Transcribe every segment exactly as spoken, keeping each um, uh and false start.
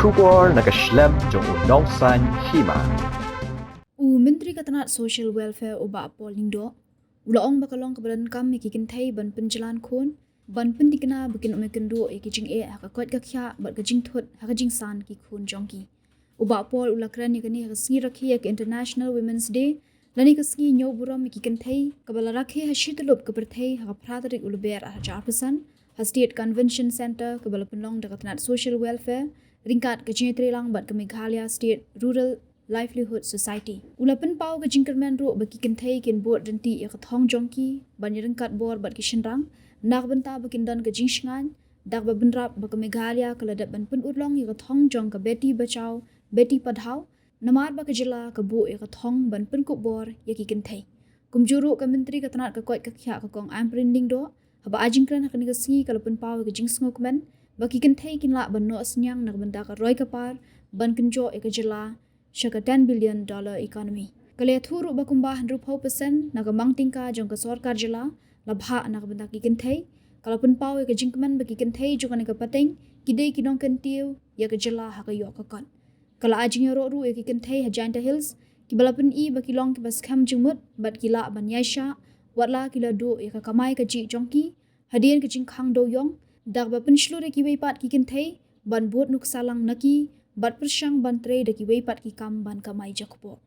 Khubor na ka shlem jong u nongsan hima. U Myntri ka tnat Social Welfare u Bah Paul Lyngdoh u la ong ba ka long kaba donkam ïa ki kynthei ban pynjlan khun, ban pynthikna ba kin ym ïakynduh ïa ki jingeh ha ka koit ka khiah bad ka jingthut ha ka jingsan ki khun jong ki. U Bah Paul u la kren ïa kane ha ka sngi rakhe ïa ka International Women's Day, lane ka sngi ñiew burom ïa ki kynthei, kaba la rakhe ha shi tyllup ka pyrthei ha ka phra tarik u Lber ar hajar arphew san, ha State Convention Centre, kaba la pynlong da ka tnat Social Welfare ryngkat ka jingïatreilang bad ka Meghalaya State Rural Livelihood Society. U la pynpaw ka jingkyrmen ruh ba ki kynthei kin bud ryntih ïa ka thong jong ki ban ïaryngkat bor bad ki shynrang na ka bynta ba kin don ka jingshngaiñ, da kaba bynrap ba ka Meghalaya ka la dep ban pynurlong ïa ka thong jong ka Beti Bachao Beti Padhao, namar ba ka jylla ka buh ïa ka thong ban pynkup bor ïa ki kynthei. Kumjuh ruh ka Myntri ka tnat ka koit ka khiah ka Kong Ampareen Lyngdoh, haba ai jingkren ha kane ka sngi, ka la pynpaw ïa ka jingsngewkmen ba ki kynthei kin lah ban noh synñiang na ka bynta ka roi ka par ban kynjoh ïa ka jylla sha ka ten billion dollar economy. Ka la ïathuh ruh ba kumba hynriewphew percent na ka mang tyngka jong ka sorkar jylla la bhah na ka bynta ki kynthei. Ka la pynpaw ïa ka jingkmen ba ki kynthei jong kane ka pateng ki dei ki nongkyntiew ïa ka jylla ha ka ïoh ka kot. Ka la ai jingïaroh ruh ïa ki kynthei ha Jaintia Hills, kiba la pyni ba ki long kiba skhem jingmut bad ki lah ban ïaishah, wat la ki la duh ïa ka kamai kajih jong ki hadien ka jingkhang dewiong, da kaba pynshlur ïa kiwei pat ki kynthei ban bud nuksa lang na ki bad pyrshang ban trei da kiwei pat ki kam ban kamai jakpoh.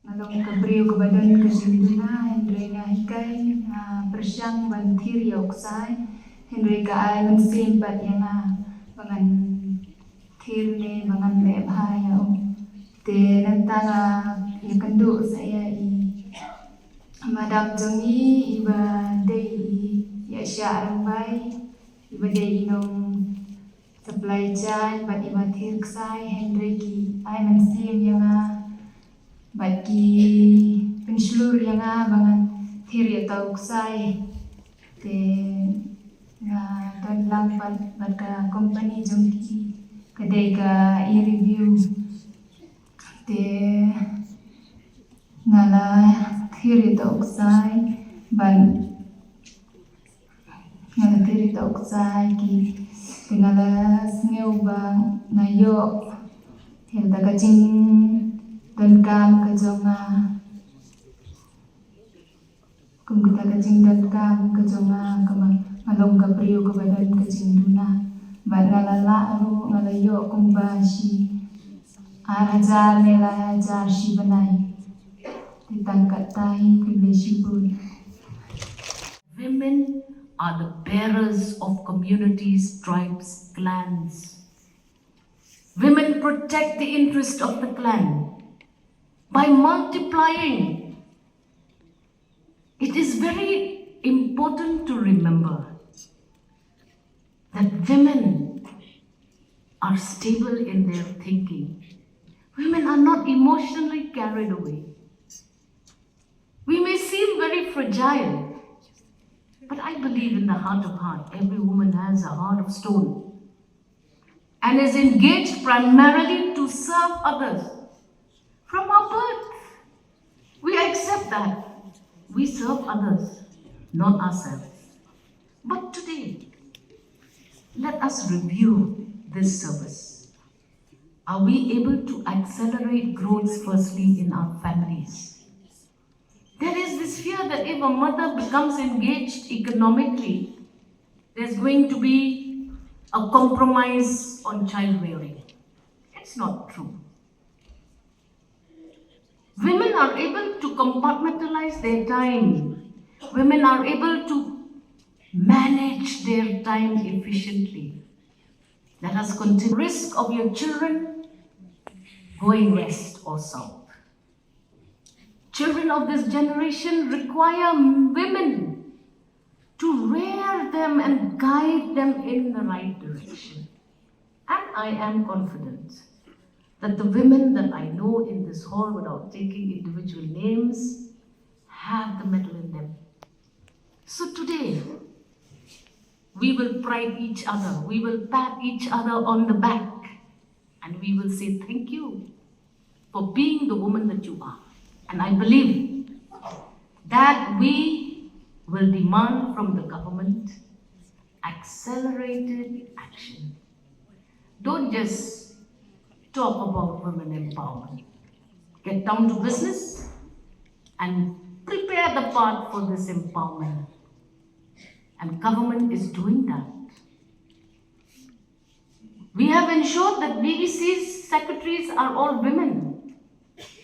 Nga long ka briew kaba don ka jingduna, hynrei nga hikai, nga pyrshang ban thied ïa u ksai, hynrei ka ai mynsiem pat ïa nga ba ngan thied ne ba ngan leh bha ïa u. Te nangta nga ïakynduh sa ïa i madam jong ngi iba dei i ïa sha rangbai, iba dei i nong supply jaiñ bad iba thied ksai, hynrei ki ai mynsiem ïa nga bad ki pynshlur ïa nga ba ngan thied ïa uta u ksai. Te nga don lang bad, bad ka company jong ki, ka dei ka E-Review. Te nga la thied ïa uta u ksai bad nga la thied ïa uta u ksai ki, te nga la sngew ba nga ïoh ïa kata ka jingdonkam ka jong nga. Kum kata ka jingdonkam ka jong nga, kaba nga long ka briew kaba don ka jingduna. Bad nga la lah ruh, nga la ïoh kumba shi ar hajar ne lai hajar shi bnai. Te tang katta hi, khublei shibun. Women are the bearers of communities, tribes, clans. Women protect the interest of the clan by multiplying. It is very important to remember that women are stable in their thinking. Women are not emotionally carried away. We may seem very fragile, but I believe in the heart of heart, every woman has a heart of stone and is engaged primarily to serve others. From our birth, we accept that we serve others, not ourselves. But today, let us review this service. Are we able to accelerate growth firstly in our families? There is this fear that if a mother becomes engaged economically, there's going to be a compromise on child rearing. It's not true. Women are able to compartmentalize their time. Women are able to manage their time efficiently. Let us continue. Risk of your children going west or south. Children of this generation require women to rear them and guide them in the right direction. And I am confident that the women that I know in this hall, without taking individual names, have the mettle in them. So today, we will pride each other, we will pat each other on the back, and we will say thank you for being the woman that you are. And I believe that we will demand from the government accelerated action. Don't just talk about women empowerment. Get down to business and prepare the path for this empowerment. And government is doing that. We have ensured that V E C's secretaries are all women,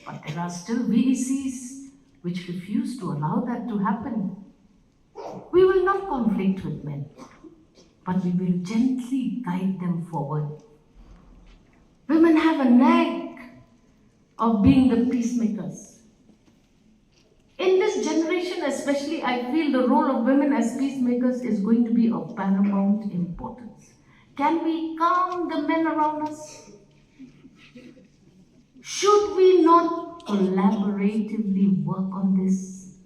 but there are still V E Cs which refuse to allow that to happen. We will not conflict with men, but we will gently guide them forward. Women have a knack of being the peacemakers. In this generation, especially, I feel the role of women as peacemakers is going to be of paramount importance. Can we calm the men around us? Should we not collaboratively work on this?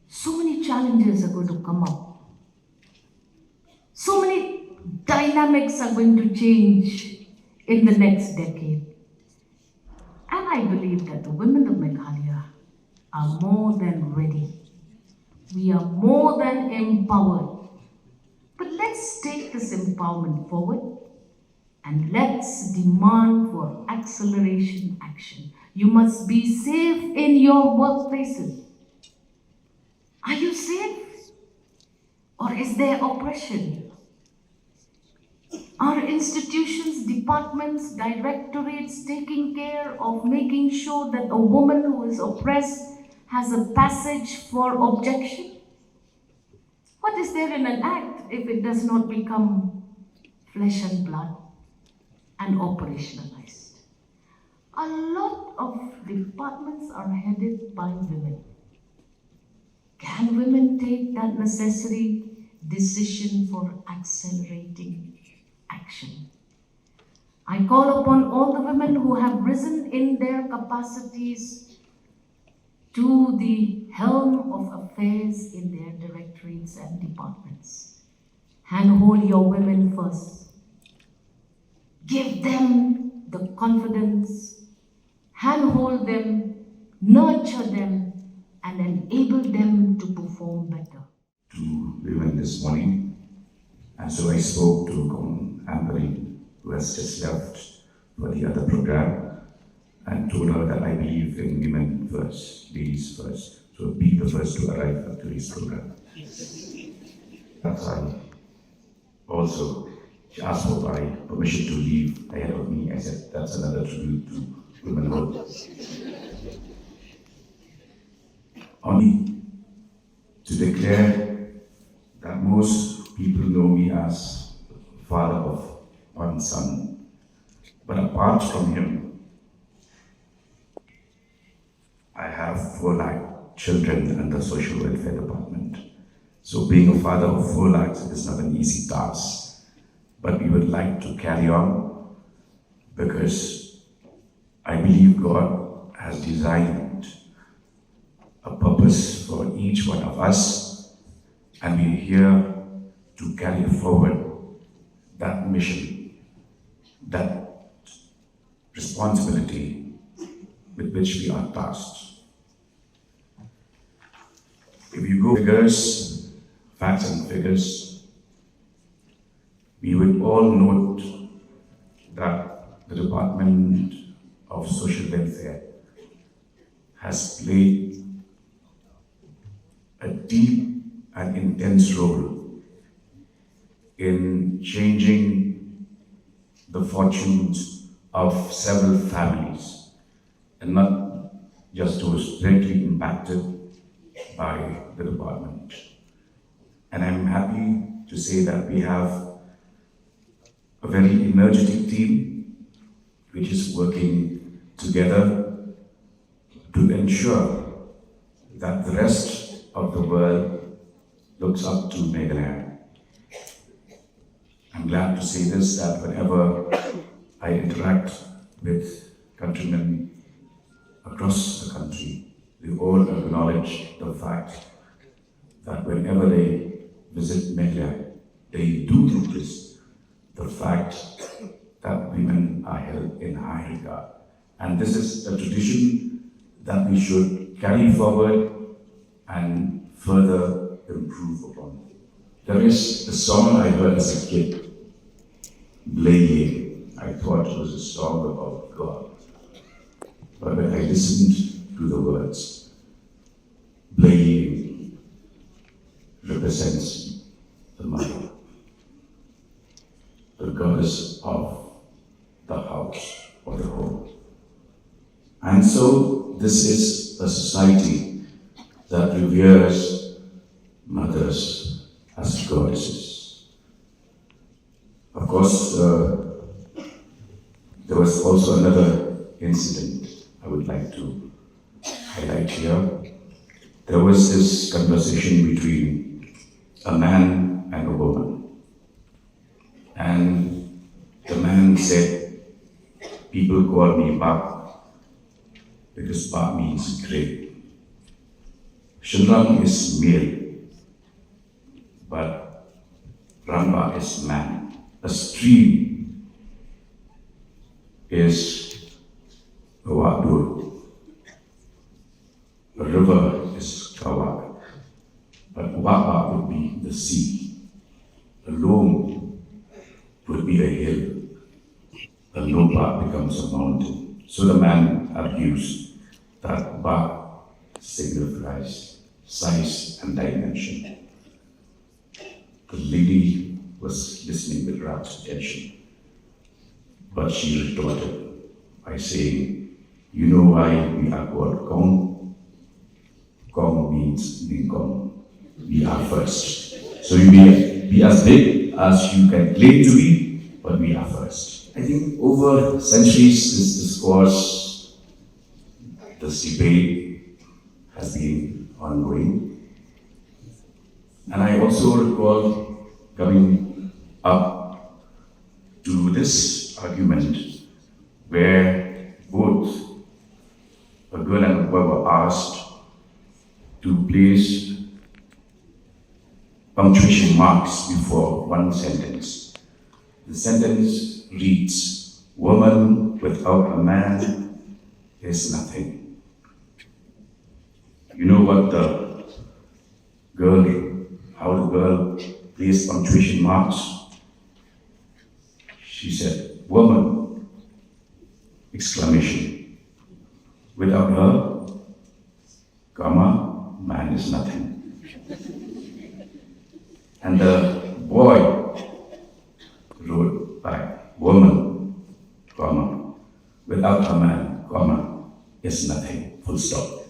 So many challenges are going to come up. So many dynamics are going to change in the next decade. And I believe that the women of Meghalaya are more than ready. We are more than empowered. But let's take this empowerment forward and let's demand for acceleration action. You must be safe in your workplaces. Are you safe? Or is there oppression? Are institutions, departments, directorates taking care of making sure that a woman who is oppressed has a passage for objection? What is there in an act if it does not become flesh and blood and operationalized? A lot of departments are headed by women. Can women take that necessary decision for accelerating action? I call upon all the women who have risen in their capacities to the helm of affairs in their directorates and departments. Handhold your women first. Give them the confidence, handhold them, nurture them, and enable them to perform better. To women this morning. And so I spoke to Kong Amberlyn, who has just left for the other program, and told her that I believe in women first, ladies first. So be the first to arrive at today's program. That's why also she asked for my permission to leave ahead of me. I said, that's another tribute to womanhood. Only to declare that most people know me as father of one son. But apart from him, I have four lakh children under social welfare department. So being a father of four lakhs is not an easy task. But we would like to carry on because I believe God has designed a purpose for each one of us, and we're here to carry forward that mission, that responsibility with which we are tasked. If you go figures, facts and figures, we would all note that the Department of Social Welfare has played a deep and intense role in changing the fortunes of several families, and not just those directly impacted by the department. And I'm happy to say that we have a very energetic team which is working together to ensure that the rest of the world looks up to Meghalaya. I'm glad to say this, that whenever I interact with countrymen across the country, they all acknowledge the fact that whenever they visit Meghalaya, they do notice the fact that women are held in high regard. And this is a tradition that we should carry forward and further improve upon. There is a song I heard as a kid, Blei. I thought it was a song about God. But when I listened to the words, Blei represents the mother, the goddess of the house or the home. And so, this is a society that reveres mothers as goddesses. Of course, uh, there was also another incident I would like to highlight here. There was this conversation between a man and a woman. And the man said, "People call me Bah because Bah means great. Shynrang is male, but Rangbah is man. A stream is a Wahdur. A river is Kawak. But Wahbah would be the sea. A Lum would be a hill. A Lopah becomes a mountain." So the man argues that Bah signifies size and dimension. The lady was listening with rapt attention, but she retorted by saying, "You know why we are called Kong? Kong means Nyngkong. We are first. So you may be as big as you can claim to be, but we are first." I think over centuries, this discourse, this debate has been ongoing. And I also recall coming up to this argument where both a girl and a boy were asked to place punctuation marks before one sentence. The sentence reads, "Woman without a man is nothing." You know what the girl, how the girl placed punctuation marks? She said, "Woman!" Exclamation. Without her, comma, man is nothing. And the boy wrote back, "Woman, comma, without a man, comma, is nothing, full stop."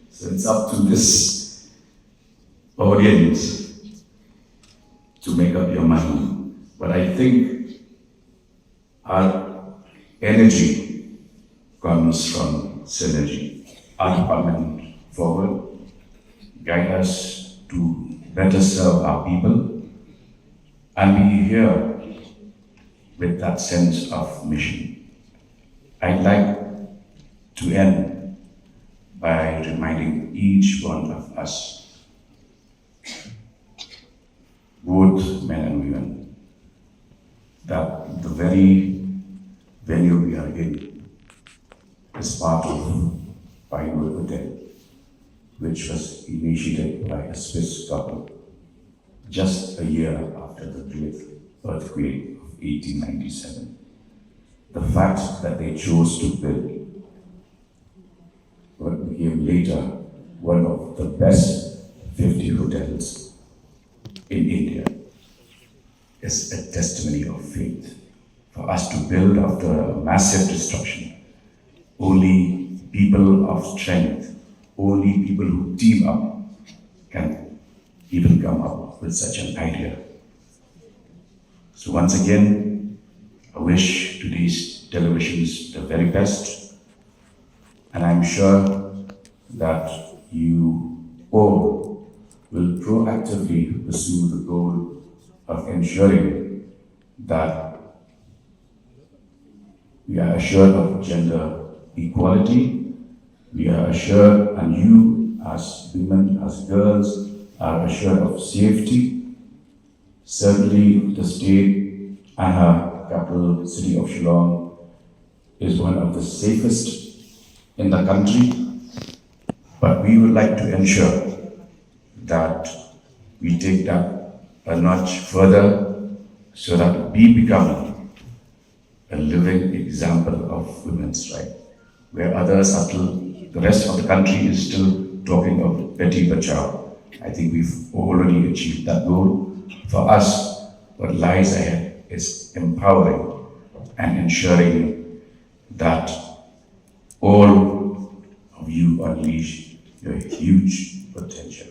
So it's up to this audience to make up your mind. But I think our energy comes from synergy. Our department forward guide us to better serve our people, and we here with that sense of mission. I'd like to end by reminding each one of us, both men and women, that the very venue we are in is part of Pinewood Hotel, which was initiated by a Swiss couple just a year after the great earthquake of eighteen ninety-seven. The fact that they chose to build what became later one of the best fifty hotels in India is a testimony of faith. For us to build after a massive destruction, only people of strength, only people who team up can even come up with such an idea. So once again, I wish today's deliberations the very best, and I'm sure that you all will proactively pursue the goal of ensuring that we are assured of gender equality. We are assured, and you as women, as girls, are assured of safety. Certainly, the state and her capital city of Shillong is one of the safest in the country, but we would like to ensure that we take that a notch further so that we become a living example of women's rights. Where others are still, the rest of the country is still talking of beti bachao. I think we've already achieved that goal. For us, what lies ahead is empowering and ensuring that all of you unleash your huge potential.